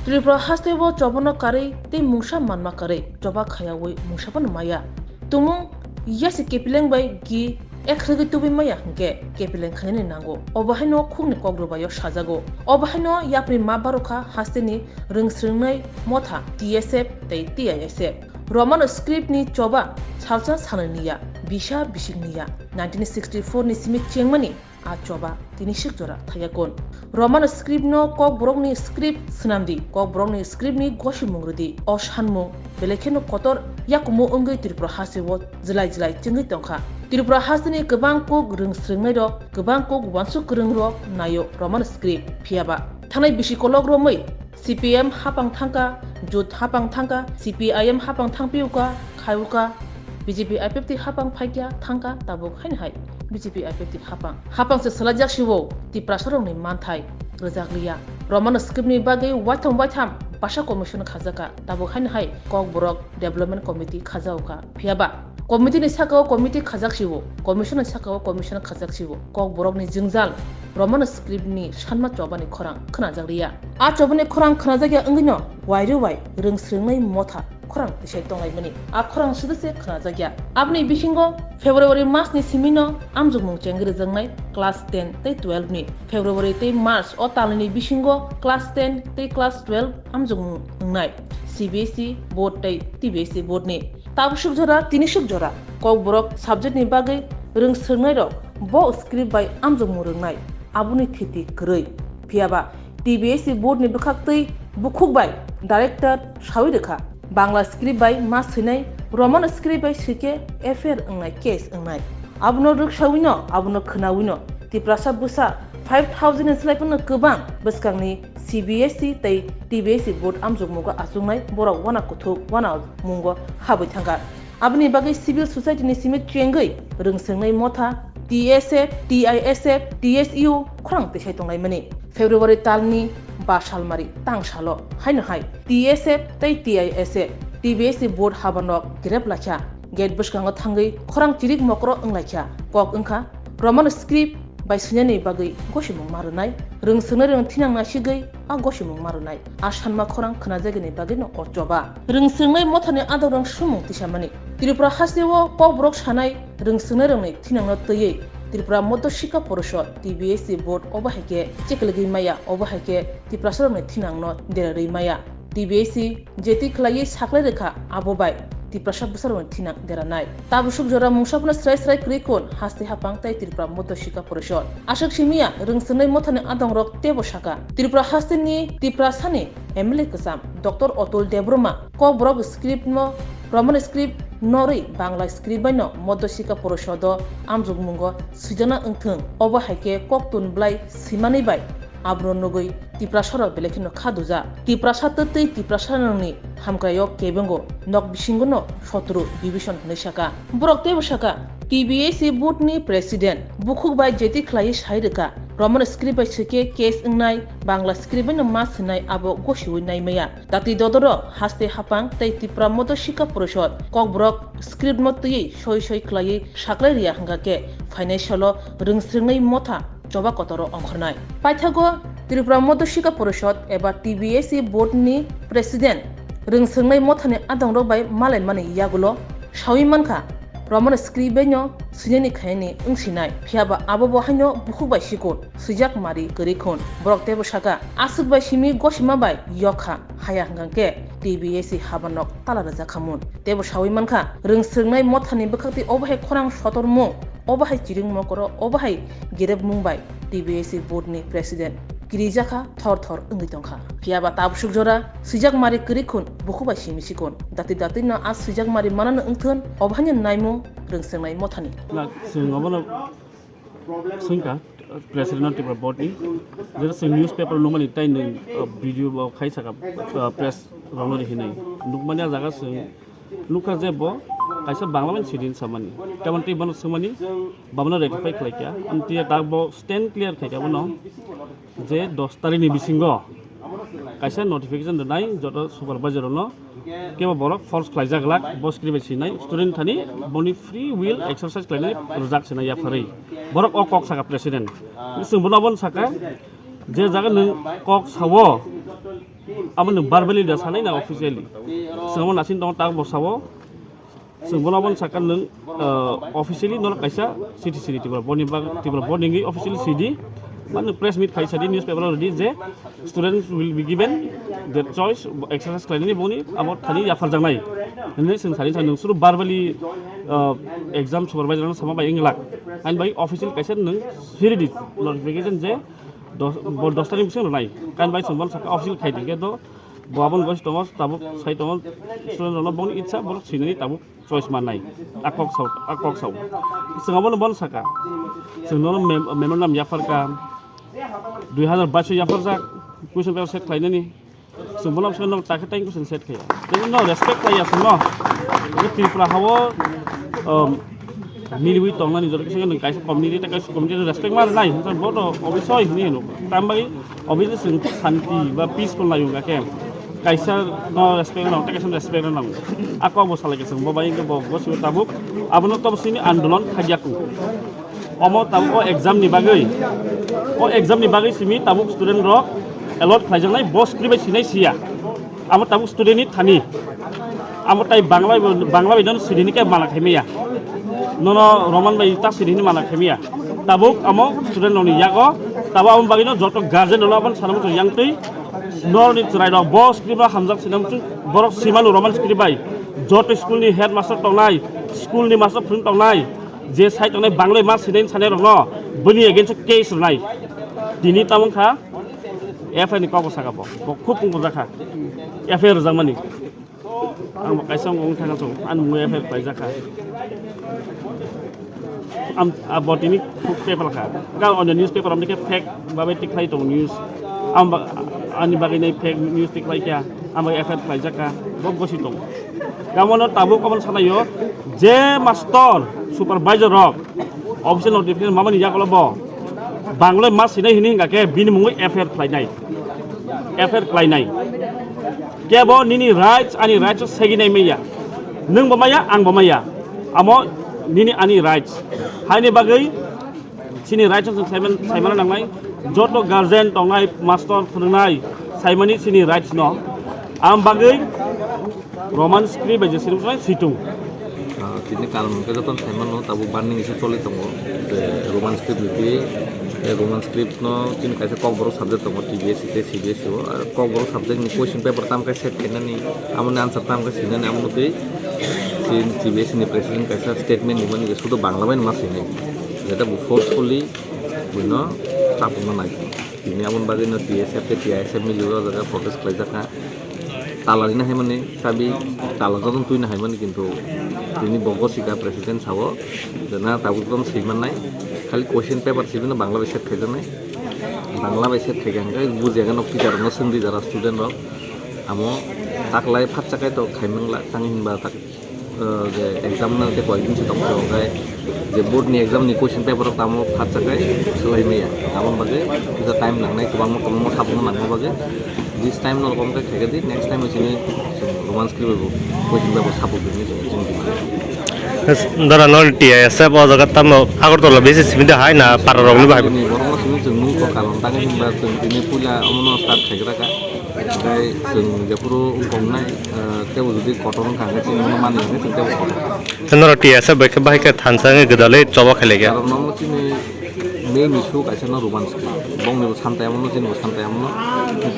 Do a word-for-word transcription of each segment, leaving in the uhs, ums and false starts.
Tripura hasteo chobano karwi tei mungsa manma karwi choba khayawi mungsa phano maya. Tumung yasi kepileng bai gi ekhwrwgwi tubui maya hwnkhe kepileng khainani nango. Obo haino khukni kok rwbaio sajago. Obo haino yapri ma barokha hasteni rwngsrwngnai motha T S F tei T I S F. Roman script ni choba salsa salnwi niya, bisa bising niya. Nineteen sixty-four ni simi chengmani a choba tini sik jora thayakon. Roman script no Kokborok ni script swnamdi, Kokborok ni script ni gosimung rwdi. O sanmung belai kheno kotor yakumu wngwi Tripura hasteo jwlai jwlai chengwi tongkha. Tripura hasteni kwbang kuk rwngsrwngnai rok, kwbang kuk uansuk kwrwng rok naio Roman script. Phiyaba thanai bisi kolok romwi C P M hapang thangka, jut hapang thangka, C P I M hapang thangpiuka, khaiuka, B J P I P F T hapang phaikya thangka, tabuk haino hai B J P I P F T hapang. Hapang se swlaijak sibo, Tiprasarokni manthai rwjakliya. Roman script ni bagwi waitham waitham basa commission khajaka, tabuk haino hai Kokborok Development Committee khajauka. Phiyaba committee ni saka o committee khajak sibo, commission ni saka o commission khajak sibo. Kokborok ni jwngjal Roman script ni sanma chobani khorang khwnajak liya. A chobani khorang khwnajak ya wngwino wairwi wai rwngsrwngnai motha khorang tisai tonglaimani. A khorang sudase khwnajak ya. Aboni bisingo February mas ni simino amjokmung chengwi rwjaknai class ten tei twelve ni. February tei March o talni bisingo class ten tei class twelve amjokmung wngnai C B S E board tei T B S E board ni. Tabuk suk jora, tini suk jora, Kokborok subject ni bagwi rwngsrwngnai rok bo script bai amjokmung rwngnai, aboni thiti kwrwi. Phiyaba T B S E board ni bwkhaktwi bukhuk bai director sawi rwkha, Bangla script bai ma swinai, Roman script bai swikhe F I R wngnai, case wngnai. Abono rwksawino, abono khwnawino Tiprasa bwsa five thousand ni slai phano kwbang bwskangni C B S E tei T B S E board amjokmungo achuknai borok wana kuthuk wana mungo habwi thangkha. Aboni bagwi civil society ni simi chengwi rwngswngnai motha T S F, T I S F, T S U khorang tisai tonglaimani. February talni ba salmari tang salo haino hai T S F tei T I S F, T B S E board habanok grep lakha. Gate bwskango thangwi khorang chirik mokro wnglaikha. Kok wngkha Roman script bai swinani bagwi gosimung ma rwnai, rwngswngnai rwng thinang nasigwi a gosimung ma rwnai. A sanma khorang khwnajagini bagwino o choba. Rwngswngnai mothani adongrang sumung tisamani. Tripura hasteo Kokborok sanai rwngswngnai rwngni thinangno twiwi Tripura Modhya Sikha Porishod, T B S E board obo hai khe cheklegwi maya, obo hai khe Tiprasarokni thinangno derarwi maya. T B S E jeti khlaiwi saklai rwkha abo bai Tiprasa bwsarokni thinang deranai. Tabuk suk jora mungsa phano srai srai kwrwi khun haste haphang tei Tripura Modhya Sikha Porishod. Aswk simiya rwngswngnai mothani adongrok teibo saka. Tripura hasteni Tiprasani M L A kwcham Doctor Atul Debbarma Kokborok script no Roman script norwi Bangla script bai no Modhya Sikha Porishod o amjokmungo swijana wngthwng. Obo hai khe koktun bwlai swimani bai abono nugwi Tiprasarok belai kheno kha dujak. Tiprasa twtwi Tiprasarokni hamkraio kebengo nok bisingono sotru division hwnwi saka. Borok teibo saka, T B S E board ni president bukhuk bai jeti khlaiwi sai rwkha, Roman script bai swikhe case wngnai, Bangla script bai no ma swinai abo gosiwi nai maya. Dati dodoro haste haphang tei Tipra Modhya Sikha Porishod Kokborok script no twiwi soi soi khlaiwi saklai rwya hwnkha khe phainai salo rwngsrwngnai motha choba kotoro ongkhornai. Paithago Tripura Modhya Sikha Porishod eba T B S E board ni president rwngsrwngnai mothani adongrok bai malaimani yagulo sawi mankha, Roman script bai no swinani khainani wngsinai, phiyaba abo bo haino bukhuk bai sikon swijak mari kwrwi khun. Borok teibo saka, aswk bai simi gosima bai yokha, haya hwnkha khe T B S E habanok tala rwjak khamun. Teibo sawi mankha, rwngsrwngnai mothani bwkhaktwi obo hai khorang sotormung, obo hai chiring mokoro, obo hai gerepmung bai T B S E board ni president kirijakha thor thor wngwi tongkha. Phiyaba tabsuk jora swijak mari kwrwi khun bukhuk bai simi sikon. Dati dati no a swijak mari manano wngthun, obo haino naimung rwngsrwngnai mothani. Na, chwng obono swngkha, president no Tripura board ni. Jera chwng newspaper nukmani tei nwng, uh, video bo khai saka, uh, press rokno ri hinwi. Nukmani a jaga chwng nukha je bo kaisa Bangla bai sidin samani. Tamoni tei bono swngmani, bono rectify khlai kha. Amtwi tak bo stand clear khai kha bono je dos tarikh ni bisingo kaisa notification rwnai joto supervisor rokno, kebo borok force khlaijak glak, bo script bai sinai student thani boni free will exercise khlainai rwjak sinai yapharwi. Borok o kok saka president. Chwng bono obono saka, je jaga nwng kok sao, Amo nwng verbally da sanai na officially. Swngmo nasin tong tak bo sabo. Swng bono aboni saka nwng, ah, officially nono kaisa city city Tripura board ni bag-, Tripura board ni officially city. Mane press meet khai sadi newspaper o ridi je students will be given their choice exercise khlainani boni abo thani yapharjaknai. Hwnwi swng sadi swng nwng suru verbally, ah, exam supervisor no sama bai wng glak. Ani bai official kaisa nwng siri di notification je dos, bo dos tani bising rwnai. Kan bai chwng bono saka official khai di khe do bo aboni goi tongo tabuk sai tongo student rokno boni itsa borok sinani tabuk choice mannai. A kok sao, a kok sao. Chwng abono bono saka. Chwng nono mem-, memorandum yapharka. Dui hazar baish o yapharjak. Question paper set khlainani. Chwng bono bwskango nok chakhe tei question set khaiya. Tei no respect khaiya chwngno. Bo Tripura hao, um, miliwi tongnani joto kisa nwng kaisa community tei kaisa community respect ma rwnai. Hwnkhai bo to obviously hwnwi hino. Tambai obviously chwng santi ba peaceful nai wngkha khe. Kaisa no respect rwnai, tei kaisa respect rwnai. A kok bo salai khe chwng bo bai wngkhe bo, bo sibo tabuk. Abono to sini andolon khaiya ku. Omo tabuk o exam ni bagwi, o exam ni bagwi simi tabuk student rok allot khlaijaknai, bo script bai sinai siya. Amo tabuk student ni thani. Amo tai Bangla bai, Bangla bai don sidi ni khe mana khaimaya. Nono Roman bai ta sidi ni mana khaimaya. Tabuk amo student rok ni yago, tabuk amo bagwi no joto guardian rok abo sana muchung yang twi. Nor ni chwrai rok bo script bai hamjak sinai muchung borok simanu Roman script bai. Joto school ni headmaster tongnai, school ni master phwrwng tongnai. Je sai tongnai Bangla ma sinai sanai rokno bini against o case rwnai. Tini tamo wngkha F I R ni kok bo saka bo. Bo khub wngkha F I R rwjakmani. Ang bo kaisa wng thangkha chwng, ani mungwi F I R khlaijakha. Am, a bo tini khub paper kha. Ga onyo newspaper amni khe fake babai tikhlai tongo news. Am ba, ani bagwi nai fake news tikhlai kha. Am ba F I R khlaijakha. Bo gosi tongo. Kamono tabuk obo sanayo je master, supervisor rok official notification mamani yagulo bo Bangla ma sinai hini hinga khe bini mungwi F I R khlainai, F I R khlainai. Kebo nini rights ani rights o seginai maya, nwng bo maya ang bo maya, amo nini ani rights. Haini bagwi Chini rights no chwng saiman-, saimana nangnai. Joto guardian tongnai, master phwrwngnai, saimani chini rights no. Am bagwi Roman script bai je sini situng. Ah, chini kalam hwnkhe joto saimano tabuk burning issue choli tongo. Je Roman script ni twi, eh, Roman script no chini kaisa kokborok subject tongo, T B S E tei C B S E o. Ah, kokborok subject ni question paper tam khe set khainani, amoni answer tam khe sinani, amoni twi chini T B S E ni president kaisa statement ni mani je sudo Bangla bai ma sinai. Jeta bo forcefully buino chapukna nai. Tini aboni bagwi no T S F tei T I S F mili o jaga protest khlaijak kha. Tala rina hai mani sabi tala jotono twina hai mani kintu tini bo gosika president sabo je na tabuk jotono swi mannai. Khali question paper sibino Bangla bai set khaijaknai. Bangla bai set khaikha hwnkhe bujiya gano teacher rokno swngdi jara student rok. Amo taklai phatsa khai to khai mangla tang hinba tak. Eh, je exam no tei koyekdin se tongkhe, okhai je board ni exam ni question paper rok tamo phatsa khai swlai maya. Aboni bagwi kisa time nangnai, kwbangma kwbangma sabukno nangma bagwi. This time no rokom khe khaikha di, next time chini Roman script bo question paper sabuk dini chini chini. Dara no T I S F o jaga tamo Agartala bisi simi de hai na para rok ni bahai. Borok no simi chwng nung kok karon tangwi hinba chwng tini puila omono start khaigra kha. Tei chwng jephuru wngkok nai, eh, tebo jodi kotor wngkha hwnkhe chini mano mani hwnkhe chwng tebo kotor. Norok T S F bai khe bahai khe thansa wngwi gwdalwi choba khailai kha. Karon no chini main issue kaisa no Roman script. Bongni bo san tayamano, chini bo san tayamano.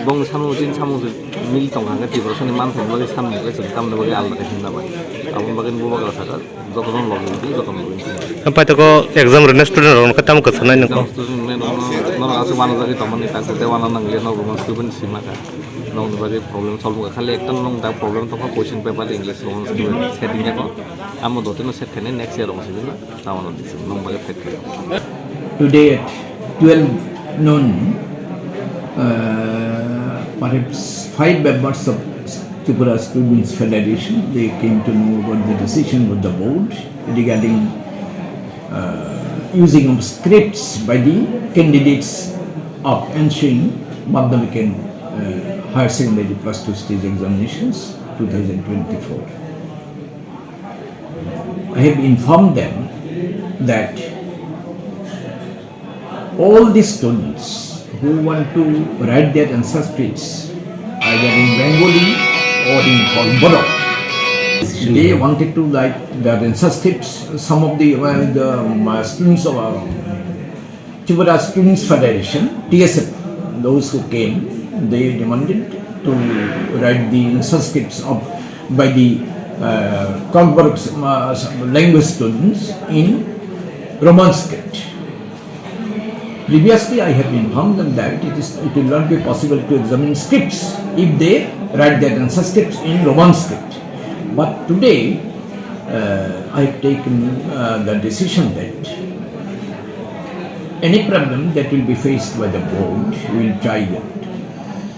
Bongni samung chini samung se mil tong hwnkhe Tiprasani manthokni bagwi samung khe chwng tamni bagwi alda khe himna bai. Aboni bagwi bo bagra sakha. Jotono login di, jotono login di. Paithago exam rwna student rok khe tamo kwtharnai nokho? Exam student rok norok aswk uanajagwi tongmani, tak tei uana nangliya, norok Roman script bai sima kha. Nokni bagwi problem solve wngkha, khali ekta nokni da problem tongkha, question paper English Roman script bai setting ya kho. Amo dotino set khainai next year rok sibina, tamo no disip nokni bagwi fight khainai. Today at twelve noon, uh, perhaps five members of Tripura Students Federation, they came to know about the decision of the board regarding, uh, using of scripts by the candidates of ensuing Madhyamik and, uh, Higher Secondary Plus Two Stage Examinations two thousand twenty-four. I have informed them that all the students who want to write their answer scripts Either in Bengali or in Kokborok. They wanted to write their answer scripts. Some of the, well, the, um, uh, students of, uh, Tripura Students Federation, T S F, those who came, they demanded to write the answer scripts of, by the, uh, Kokborok, uh, language students in Roman script. Previously, I have informed them that it is, it will not be possible to examine scripts if they write their answer scripts in Roman script. But today, uh, I have taken, uh, the decision that any problem that will be faced by the board, we will try that.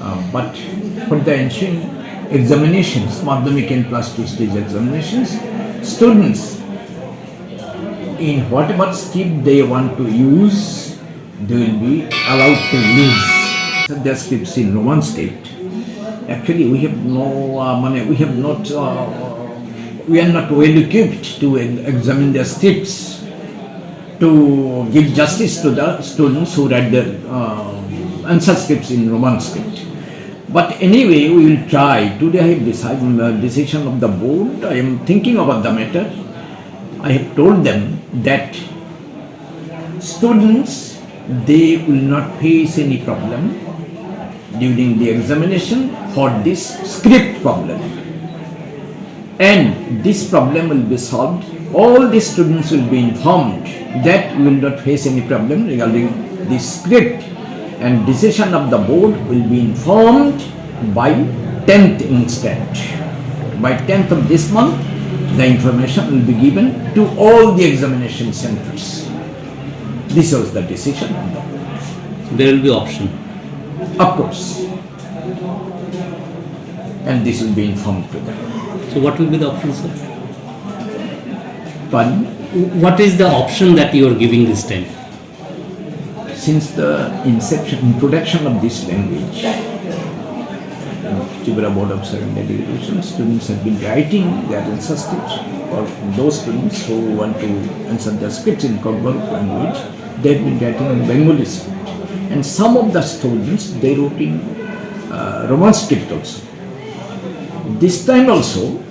Uh, but for the ensuing examinations, madhyamik and plus two stage examinations, students, in whatever script they want to use, they will be allowed to use. The scripts in Roman script. Actually, we have no, uh, mane, we have not, uh, we are not well equipped to e-, examine the scripts, to give justice to the students who write the, uh, answer scripts in Roman script. But anyway, we will try. Today I have decided, uh, decision of the board. I am thinking about the matter. I have told them that students, they will not face any problem during the examination for this script problem. And this problem will be solved. All the students will be informed that we will not face any problem regarding this script, and decision of the board will be informed by tenth instant. By tenth of this month, the information will be given to all the examination centers. This was the decision of the board. There will be option. Of course. And this will be informed to them. So what will be the option, sir? Pardon? What is the option that you are giving this time? Since the inception, introduction of this language, Tripura Board of Secondary Education, students have been writing their answer scripts, or those students who want to answer the scripts in Kokborok language, they have been writing in Bengali script. And some of the students, they wrote in, uh, Roman script also. This time also,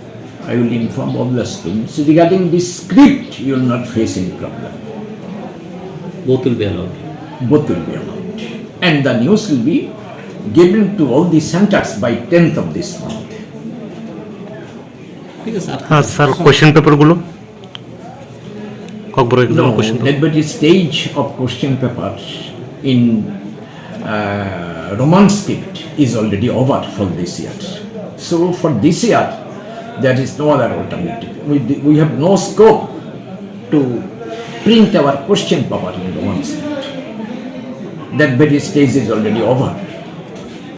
I will inform all the students regarding this script, you will not face any problem. Both will be allowed. Both will be allowed. And the news will be given to all the centers by tenth of this month. ঠিক আছে, আপনি হ্যাঁ sir, question পেপারগুলো Kokborok exam No, question paper that very stage of question papers in, uh, Roman script is already over for this year. So for this year, there is no other alternative. We, we have no scope to print our question paper in Roman script. That very stage is already over.